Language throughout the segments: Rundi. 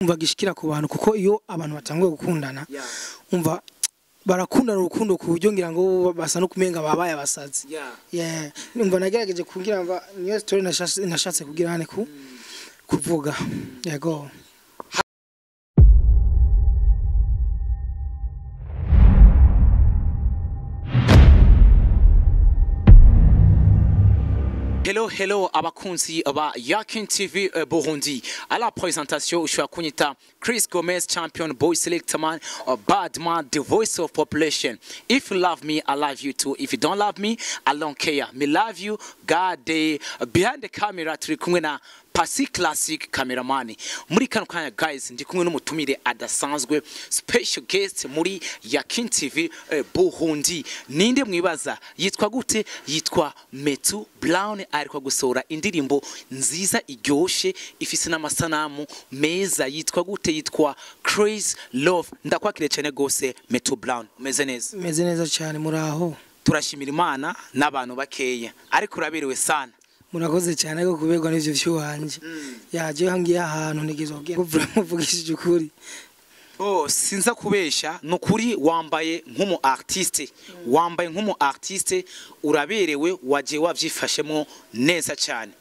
Umva gishikira ku bantu, kuko iyo abantu batanguye gukundana, umva barakundana urukundo ku buryo ngira ngo basa no kumenga babaye abasazi. Yeah, umva nagerageje kugira ngo niyo story nashatse kugira hane ku kuvuga, yego. Hello, hello, abakunzi ba Yakin TV Burundi. À la présentation, ushobora kunyita Chris Gomez, champion boy selector man, bad man, the voice of population. If you love me, I love you too. If you don't love me, I don't care. Me love you, God day. Behind the camera turi kumwe na Pasi Classic cameraman. Muri kano kanya guys, ndi kumwe n'umutumire adasanzwe, special guest muri Yakin TV Burundi. Ninde mwibaza? Yitwa gute? Yitwa Metu Brown, ariko gusohora indirimbo nziza iryoshe ifise n'amasanamu meza. Yitwa gute? Yitwa Crazy Love. Ndakwakire cyane gose Metu Brown. Umeze neza? Meze neza cyane, muraho? Turashimira Imana n'abantu bakeya. Ariko uraberewe sana. Murakoze cyane ko kuberwa n'ivyo vy'iwanje. Yaje hangiye ahantu nigeze kubwira muvugishije ukuri. Oh, sinza kubesha, nukuri wambaye nk'umu artiste, wambaye nk'umu artiste, uraberewe, waje wavyifashemo neza cyane.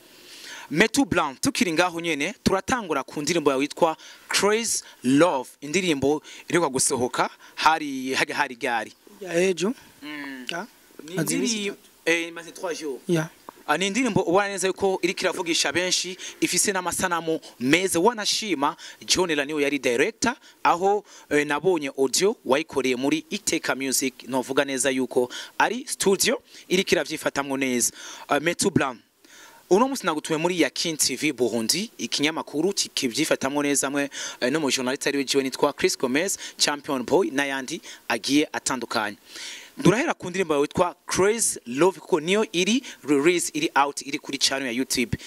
Metu Blanc, tukiri ngaho nyene turatangura ku ndirimbo yawe yitwa Crazy Love, indirimbo iheruka gusohoka hari gari Ya ejo. Ya. Ni indirimbo imaze 3 jours. Ya. Ni indirimbo ubona neza yuko iriko iravugisha benshi, ifise n'amasanamu meza. Wanashima John Laniyo yari director, aho nabonye audio wayikoreye muri Iteka Music, novuga neza yuko ari studio iriko iravyifatamwo neza. Metu Blanc, uno musi nagutume muri Yakin TV Burundi, ikinyamakuru kivyifatamwo neza mwe no mu journaliste ari we nitwa Chris Gomez, champion boy, n'ayandi agiye atandukanye. Durahera ku ndirimbo yawe yitwa Crazy Love, kuko niyo iri release, iri out, iri kuri channel ya YouTube.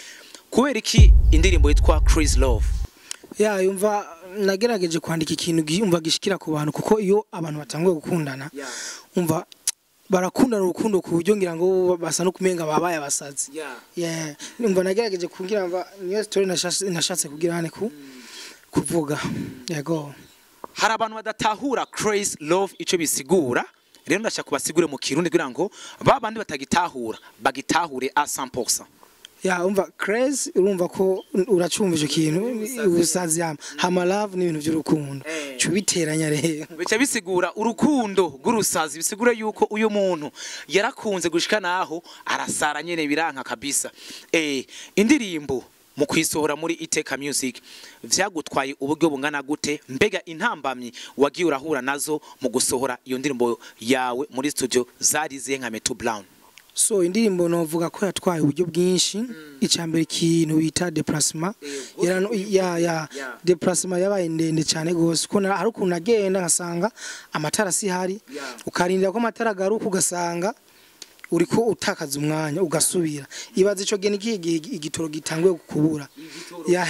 Kubera iki indirimbo yitwa Crazy Love? Ya, yumva nagerageje kwandika ikintu umva gishikira ku bantu, kuko iyo abantu batanguye gukundana, umva barakundana urukundo ku buryo ngira ngo basa no kumenga babaye abasazi. Yeah, umva nagerageje kugira ngo niyo story nashatse kugira hane ku kuvuga, yego. Hari abantu badatahura Crazy Love ico bisigura, rero ndashaka kubasigure mu Kirundi kugira ngo babandi batagitahura bagitahure à 100%. Ya, umva crazy, urumva ko uracumva ico kintu ubusazi, yama hama love ni ibintu by'urukundo, cubiteranya rero. Bica bisigura urukundo rw'urusazi, bisigura yuko uyu muntu yarakunze gushika naho arasara nyene biranka kabisa. Indirimbo mu kwisohora muri Iteka Music vyagutwaye uburyo bungana gute? Mbega intambamyi wagiye urahura nazo mu gusohora iyo ndirimbo yawe muri studio zarize nka Metu Brown? So indirimbo novuga ko yatwaye uburyo bwinshi. Icambere kintu bita déplacement, ya déplacement yabaye ndende cyane gose, ko hari ukuntu nagenda ngasanga amatara si hari, ukarindira ko amatara agaruka ugasanga uriko utakaza umwanya ugasubira. Ibaze ico gihe n'igihe igitoro gitanguye kubura. Ya,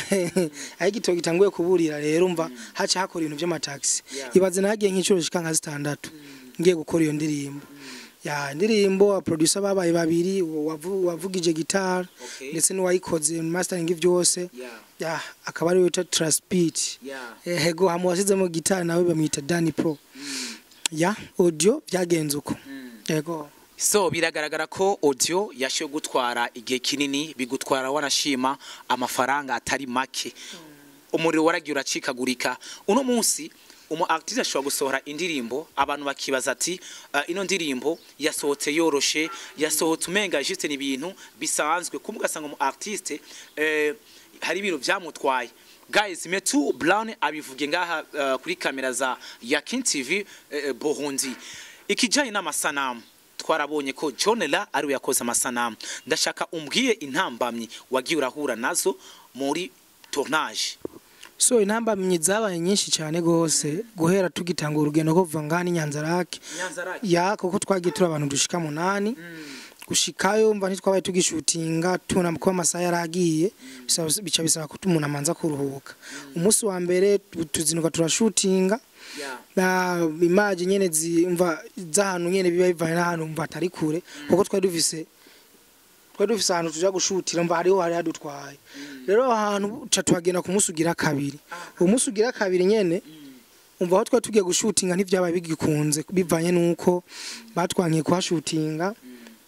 aho igitoro gitanguye kuburira rero umva haca hakora ibintu by'amataxi. Ibaze nagiye nk'inshuro zishika nka 6 ngiye gukora iyo ndirimbo. Ya, indirimbo producer babaye babiri, wavugije guitar ndetse n'uwayikoze mastering vyose. Ya, akaba ari wita Trust Beat. Ego, hamwe wasizemo guitar nawe bamwita Danny Pro. Ya, audio byagenze uko. Yego. So biragaragara ko audio yashoye gutwara igihe kinini, bigutwara wanashima amafaranga atari make. Umuriro waragiye uracikagurika. Uno munsi umu artiste ashobora gusohora indirimbo abantu bakibaza ati ino ndirimbo yasohotse yoroshe, yasohotse umenga juste ni ibintu bisanzwe, kumbe ugasanga umu artiste hari ibintu vyamutwaye. Guys, Metu Brown abivuge ngaha kuri kamera za Yakin TV Burundi. Ikijanye n'amasanamu, twarabonye ko John La ari we yakoze amasanamu. Ndashaka umbwiye intambamyi wagiye urahura nazo muri tournage. So intambamyi zabaye nyinshi cyane gose guhera tugitanga urugendo kuva ngani Nyanzarake. Ya, kuko twagiye turi abantu dushika 8. Gushikayo mva ntitwabaye tugishutinga, tubona ko amasaha yaragiye, bica bisaba ko umuntu amanza kuruhuka. Umunsi wa mbere tuzinuka turashutinga. Na image nyene zimva z'ahantu nyene biba bivanye n'ahantu mva atari kure, kuko twari dufise Twari dufise ahantu tuja gushutira, mva hariho hari hadutwaye. Rero aho hantu ca tuhagenda ku munsi ugira kabiri. Uwo munsi ugira kabiri nyene, umva, aho twari tugiye gushutinga ntivyabaye bigikunze, bivanye nuko batwankiye kuhashutinga,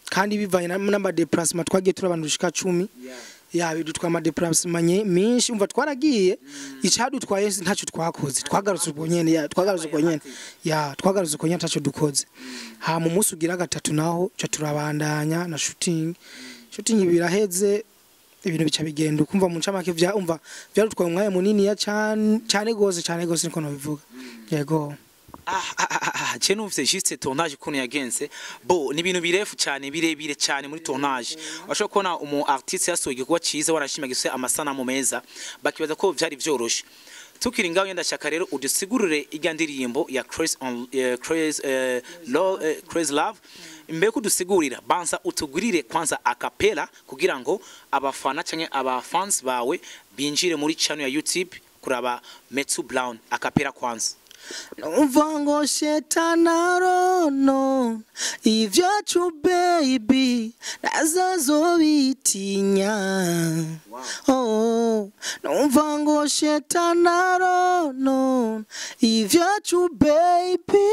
kandi bivanye n'ama déplacement twagiye turi abantu dushika 10. Ya, bidutwaye ama déplacement menshi. Umva, twaragiye, icadutwaye ntacyo twakoze, twagarutse ubwo nyene. Ya, twagarutse ubwo nyene. Ya, twagarutse ubwo nyene, ntacyo dukoze. Hama umunsi ugira gatatu naho ca turabandanya na shooting. Shooting biraheze, ibintu bica bigenda ukumva. Mu ncamake, vya umva vyarutwaye umwanya munini ya cyane cyane gose, cyane gose, niko nobivuga, yego. Ah, ah, ah, ah, je numvise juste tournage ukuntu yagenze. Bo ni ibintu birefu cyane, birebire cyane. Muri tournage washobora kubona umu artiste yasohoye igikorwa cyiza, warashimagise amasanamu meza, bakibaza ko vyari vyoroshe. Tukiri ngaho, ndashaka rero udusigurire irya ndirimbo ya Crazy on Crazy Crazy Love. Mbere kudusigurira, banza utugurire kwanza acapella kugira ngo abafana canke aba fans bawe binjire muri channel ya YouTube kuraba Metsu Brown acapella kwanza. Numva ngo shetani arono ivyacu, baby, nazazobitinya. Oh, numva ngo shetani arono ivyacu, baby.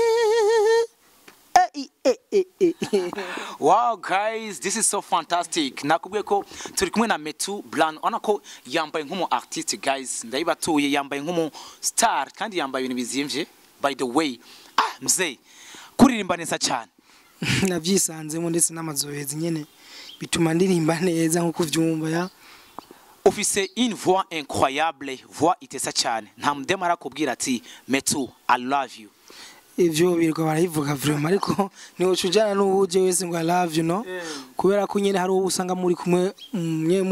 Eh, eh, eh, eh, eh. Wow guys, this is so fantastic. Nakubwiye ko turi kumwe na Metu Brown. Urabona ko yambaye nk'umu artiste, guys. Ndayibatuye, yambaye nk'umu star kandi yambaye ibintu bizimvye. By the way, ah mzee, kuririmba neza cyane. Navyisanzemo, ndetse n'amazoezi nyene bituma ndirimba neza nk'uko uvyumva, ya. Ufise une voix incroyable, voix itesa cyane. Nta mudema arakubwira ati: "Metu, I love you"? Ivyo birirwa barayivuga vraiment, ariko ntiwoca ujana n'uwuje wese ngo "I love you", no, kubera ko nyene hari uwo usanga muri kumwe, nye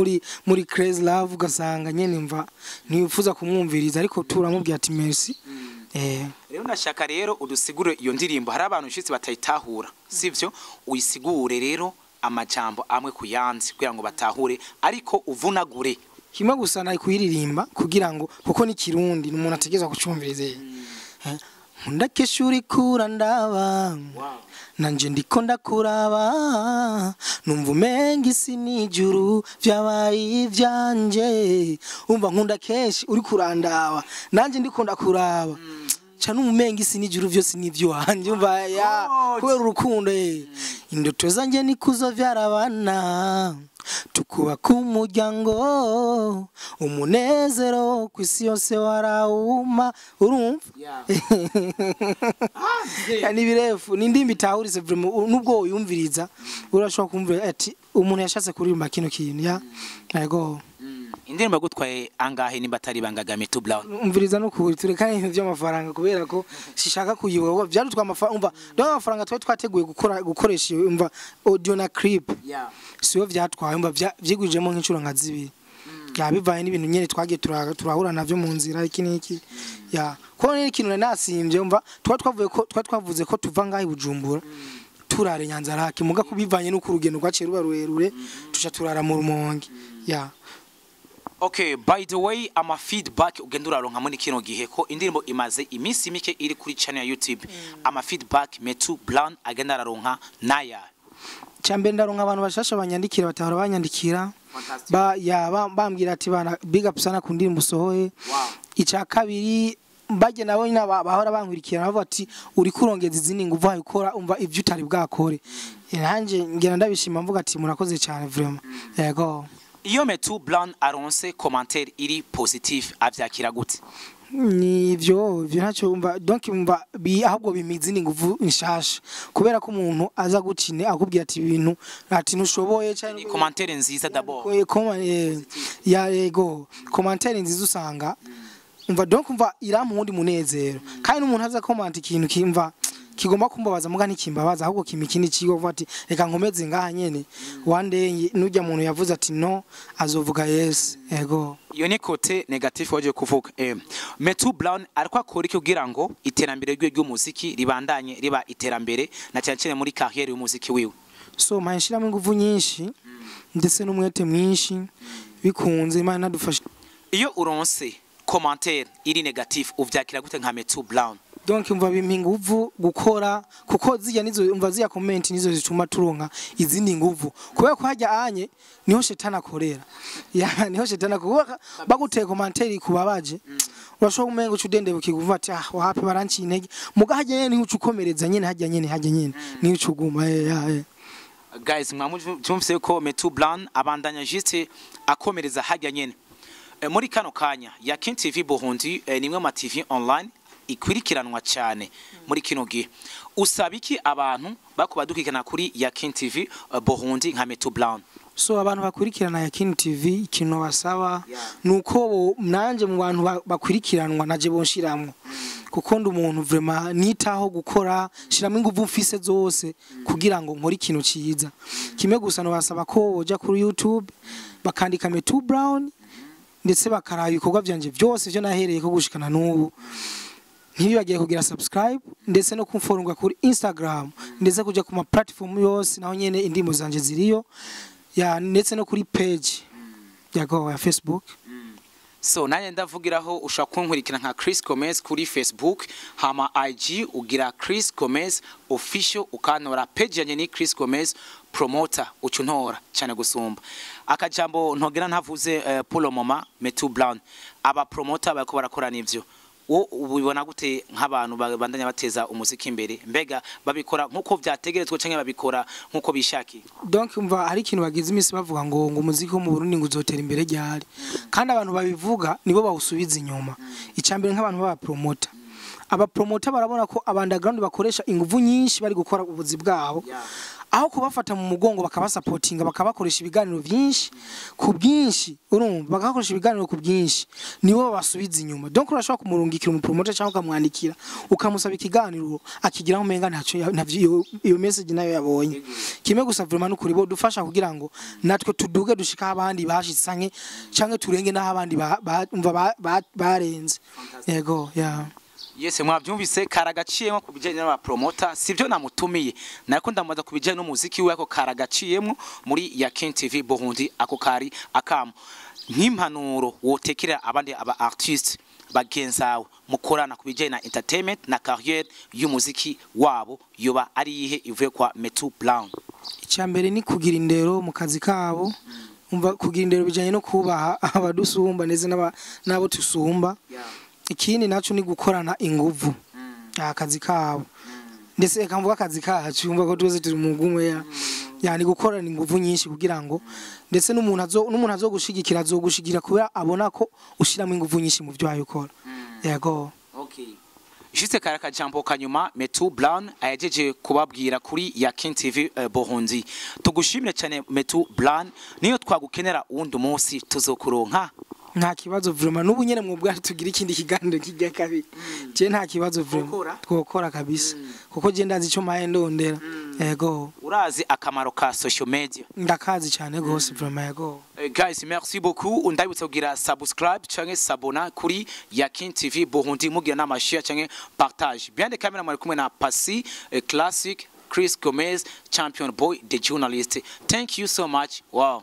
muri crazy love, ugasanga nyene mva ntiwifuza kumwumviriza, ariko turamubwira ati "Merci". Rero ndashaka rero udusigure iyo ndirimbo. Hari abantu ushitse batayitahura, sivyo? Uyisigure rero amajambo amwe ku yandi kugira ngo batahure, ariko uvunagure. Kimwe gusa, nari kuyiririmba kugira ngo, kuko ni Kirundi, ni umuntu ategerezwa kucumviriza. Nkunda kesha uriko urandaba, nanje ndiko ndakuraba, numva umenga isi n'ijuru vyabaye ivyanje. Umva, nkunda kenshi uriko urandaba, nanje ndiko ndakuraba, ca n'umenga isi n'ijuru vyose n'ivy'iwanje. Umva, ya, God. kubera urukundo. Indoto zanje ni kuzovyara abana, tukubaka umuryango, umunezero ku isi yose warawuma. Urumva? Ya, ni birefu, ni indimi itahuritse vraiment. Nubwo uyumviriza urashobora kumva ati umuntu yashatse kuririmba kino kintu, ya, yego. Indirimbo yagutwaye angahe, nimba atari ibanga, Metu Brown? Umviriza, no kuri turekane ibintu by'amafaranga, kubera ko sishaka kuyibuka, kuko byarutwa amafaranga. Umva, donc amafaranga twari twateguye gukora, gukoresha iyo, umva, audio na clip, siyo vyatwaye. Umva, vyigwijemo nk'inshuro nka zibiri, ya, bivanye n'ibintu nyene twagiye turahura navyo mu nzira, iki n'iki, ya, ko ni ikintu nari nasimvye. Umva, twari twavuye ko twari twavuze ko tuva ngaho i Bujumbura turare Nyanza-Lac, muga kubivanye n'uko urugendo rwaciye ruba rurerure, tuca turara mu Rumonge, ya. Okay, by the way, ama feedback ugenda uraronka muri kino gihe, ko indirimbo imaze iminsi mike iri kuri channel ya YouTube, ama feedback Metu Brown agenda araronka naya? Cyambere, ndaronka abantu bashasha banyandikira, batahora banyandikira, ba ya bambwira ati: "Bana, big up sana ku ndirimbo usohoye." Icya kabiri, bajye nabo nyine bahora bankurikira bavuga ati: "Uri kurongeza izindi nguvu, wayo ukora, umva, ibyo utari bwakore." Nanjye ngenda ndabishima, mvuga ati: "Murakoze cyane vraiment." Yego. Iyo Metu Brown aronse commentaire iri positif, avyakira gute? Ni ivyo ntacyo. Umva, donc umva, ahubwo bimiza izindi nguvu nshasha, kubera ko umuntu aza gukine akubwira ati ibintu, ati ntushoboye cyane. Ni commentaire nziza d'abord. Ya, yego, commentaire nziza usanga, umva, donc umva, irampa uwundi munezero. Kandi n'umuntu aza comment ikintu kimva kigomba kumbabaza, muga ntikimbabaza, ahubwo kimi ikindi kigo, vuga ati: "Reka nkomeze ngaha nyene, one day nujya muntu yavuze ati no azovuga yes." Yego. Iyo ni côté négatif waje kuvuga. Metu Brown ariko akora iki kugira ngo iterambere rye ry'umuziki ribandanye riba iterambere, na cyane cyane muri carrière y'umuziki wiwe? So mpaye nshiramo ingufu nyinshi ndetse n'umwete mwinshi, bikunze Imana inadufasha. Iyo uronse commentaire iri négatif, uvyakira gute nka Metu Brown? Donc umva bimpa inguvu gukora, kuko zirya nizo, umva zirya comment nizo zituma turonka izindi nguvu, kubera ko hajya anye niho shetani akorera. Ya, niho shetani akorera. Baguteye commentaire kubabaje, urashobora kumenga uca udende ukiguva ati: "Ah, wapi, baranciye intege." Muga hajya nyene niho uca ukomereza nyene, hajya nyene niho uca uguma, ya. Guys, mwamujumvise ko Metu Brown abandanya juste akomereza hajya nyene. Muri kano kanya Yakin TV Burundi ni imwe mu ma TV online ikwirikiranwa cyane muri kino gihe. Usaba iki abantu bakubadukikana kuri Yakin TV Burundi nka Metu Brown? So abantu bakurikirana Yakin TV, ikintu basaba nuko nanje mu bantu bakurikiranwa naje bonshiramwo, kuko ndi umuntu vraiment nitaho gukora, shiramo inguvu mfise zose kugira ngo nkore ikintu ciza. Kimwe gusa no basaba ko boja kuri YouTube bakandika Metu Brown, ndetse bakaraba ibikorwa vyanje vyose vyo nahereye ko gushikana n'ubu. Ntibibagiye kugira subscribe, ndetse no kumfollowinga kuri Instagram, ndetse kuja ku ma platform yose naho nyene indirimbo zanje ziriyo, ya, ndetse no kuri page ya go ya Facebook. So nanjye ndavugiraho, ushobora kunkurikira nka Chris Gomez kuri Facebook, hama IG ugira Chris Gomez Official, ukantora. Page yanjye ni Chris Gomez Promoter, uca untora cyane gusumba. Akajambo ntogera ntavuze, pour le moment, Metu Brown, aba promoter bariko barakora nivyo, wo ubibona gute nk'abantu babandanya bateza umuziki imbere? Mbega babikora nk'uko vyategerezwa canke babikora nk'uko bishakiye? Donc umva, hari ikintu bagize iminsi bavuga ngo umuziki wo mu Burundi ngo uzotera imbere ryari, kandi abantu babivuga nibo bawusubiza inyuma. Icambere, nk'abantu baba promoter, aba promoter barabona ko aba underground bakoresha inguvu nyinshi bari gukora ubuzi bwabo, aho kubafata mu mugongo bakabasapotinga, bakabakoresha ibiganiro byinshi ku bwinshi, urumva, bakabakoresha ibiganiro ku bwinshi, nibo babasubiza inyuma. Donc urashobora kumurungikira umupromoter cyangwa ukamwandikira ukamusaba ikiganiro, akigiraho umenga ntacyo ntavyo iyo message nayo yabonye. Kimwe gusa vraiment n'ukuri bo dufasha kugira ngo natwe tuduge dushika aho abandi bashitse canke turenge n'aho abandi umva barenze. Yego, ya. Yes, mwabyumvise, karagaciyemo ku bijyanye n'abapromota. Sibyo namutumiye, nariko ndamubaza ku bijyanye n'umuziki we, ako karagaciyemo muri Yakin TV Burundi. Ako kari akamo. Nk'impanuro wotekerera abandi aba artiste bagenzawe mukorana ku bijyanye na entertainment na carrière y'umuziki wabo, yoba ari yihe ivuye kwa Metu Brown? Icyambere ni kugira indero mu kazi kabo. Umva, kugira indero bijyanye no kubaha abadusumba ndetse n'abo tusumba. Ikindi naco ni gukorana inguvu akazi kabo, ndetse reka mvuga akazi kacu, umva ko twese turi mu gumwe, ya yani gukorana inguvu nyinshi kugira ngo ndetse n'umuntu azogushigikira azogushigikira kubera abona ko ushiramo inguvu nyinshi mu byo ukora. Yego. Okay. Juste kari akajambo kanyuma Metu Brown ayejeje kubabwira kuri Yakin TV Burundi. Tugushimire cyane Metu Brown, niyo twagukenera uwundi munsi tuzokuronka. Nta kibazo vraiment, n'ubu nyene mu bwacu tugira ikindi kiganiro kijya kabiri, je nta kibazo vraiment. Twokora? Twokora kabisa, kuko je ndazi ico maye ndondera. Yego. Urazi akamaro ka social media? Ndakazi cyane gose vraiment, yego. Guys, merci beaucoup. Ndabutse kugira subscribe canke s'abonner kuri Yakin TV Burundi, mugira n'ama share canke partage. Behind the camera mwari kumwe na Pasi Classic Chris Gomez, Champion Boy the journalist. Thank you so much. Wow.